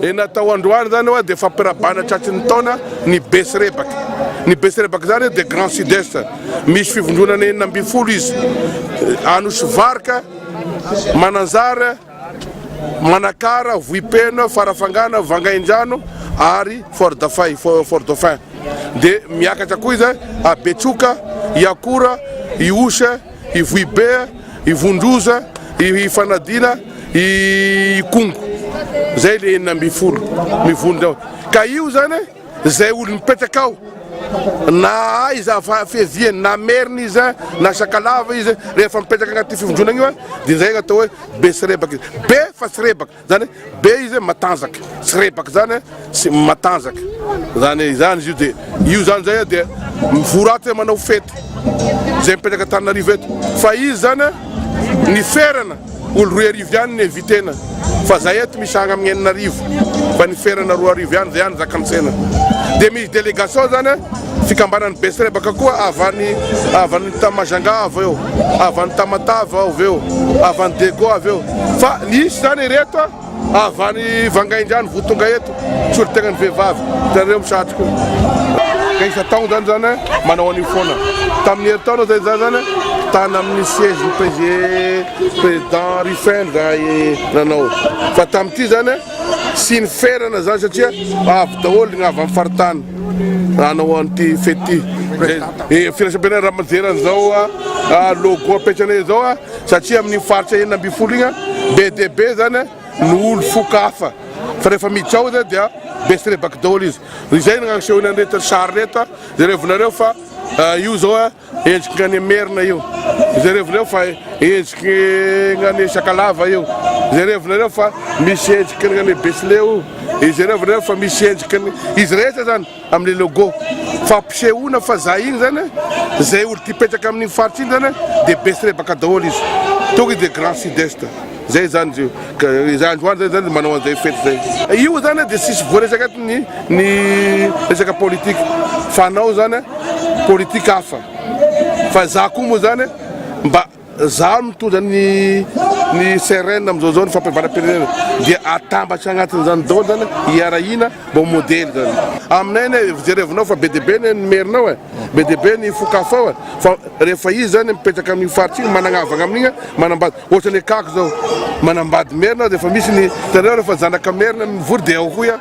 E natao androany zany oa dia fampirabana tratry ny taona ny Besirebaka. Ny Besirebaka zany dia Grand Sud Est. Misy fivondronana 16 izy. Anosivarika, Mananjara, Manakara, Vohipeno, Farafangana, Vangaindrano ary Fort Dafay, Fort Dauphin. Dia miakatra koa izy a Betroka, Iakora, Ihosy, Ivohibe, Ivondroza, Ifanadiana, Ikongo. Zay le 16 mivondrona ao. Ka io zany zay olo mipetraka ao na aiza fiaviany na merina izy na sakalava izy rehefa mipetraka agnaty fivondronana io dia zay atao hoe be sy rebaka izy. Be fa tsy rebaka. Zany hoe be izy matanjaka, tsy rebaka zany tsy matanjaka zany izany izy io dia io zany zay dia mivory ato manao fety zay mipetraka Antananarivo eto fa izy zany ny ferana olo 2000 ihany ny invitena fa zay eto misy agny amin'ny 6000 fa ny ferana 2000 ihany zay ihany zakantsena dia misy délégation zany fikambanan'ny Besrebaka koa avy any avy any Majanga avy eo, avy any Tamatave avy eo, avy any Diego avy eo. Fa nisy zany ireto avy any Vangaindrano vao tonga eto, solontenan'ny vehivavy, hitanareo misatroka io. Ka isan-taogno zany zany manao an'io foana. Tamin'ny herintaona zay za zany tany amin'ny siège ny président Ruffin zahay nanao. Fa tamin'ity zany tsy niferana zany satria avy daholo ny avy amin'ny faritany hanao an'ity fety ity. Eh, firaisam-pirenena raha mijery an'izao ah, logo apetrana izao ah, satria amin'ny faritra 16 igny ah, be dia be zany no olo foka hafa fa rehefa miditra ao zany dia besrebaka daholo izy. Izay no nasehony an'ireto sary ireto ah, jerevinareo fa io zao ah, Endriky ny any Merina io. Jerevinareo fa endriky ny any Sakalava io. Jerevinareo fa misy endriky ny any Betsileo io. Jerevinareo fa misy endriky ny izy rehetra zany amin'ilay logo. Fampisehoana fa za iny zany zay olo tia hipetraka amin'iny faritra iny zany dia Betsirebaka daholo izy. Tonga izy dia Grand Sud Est. Zay zany izy io. Ka za androany zay zany manao an'izay fety zay. Io zany dia tsisy voaresaka eto ny ny resaka politique fa anao zany politique hafa. Fa za koa moa zany mba za mitondra ny ny CRN amin'izao zao ny fampihavanam-pirenena dia atambatra agnatin'izany daholo zany hiarahina mba ho modely zany. Aminay anie jerevinao fa be dia be ny merina ao e. Be dia be ny foko hafa ao e. Fa rehefa izy zany mipetraka amin'iny faritra iny managnavagna amin'igny manambady ohatran'ny akako zao manambady merina rehefa misy ny hitanareo rehefa zanaka merina mivory dia ao koa.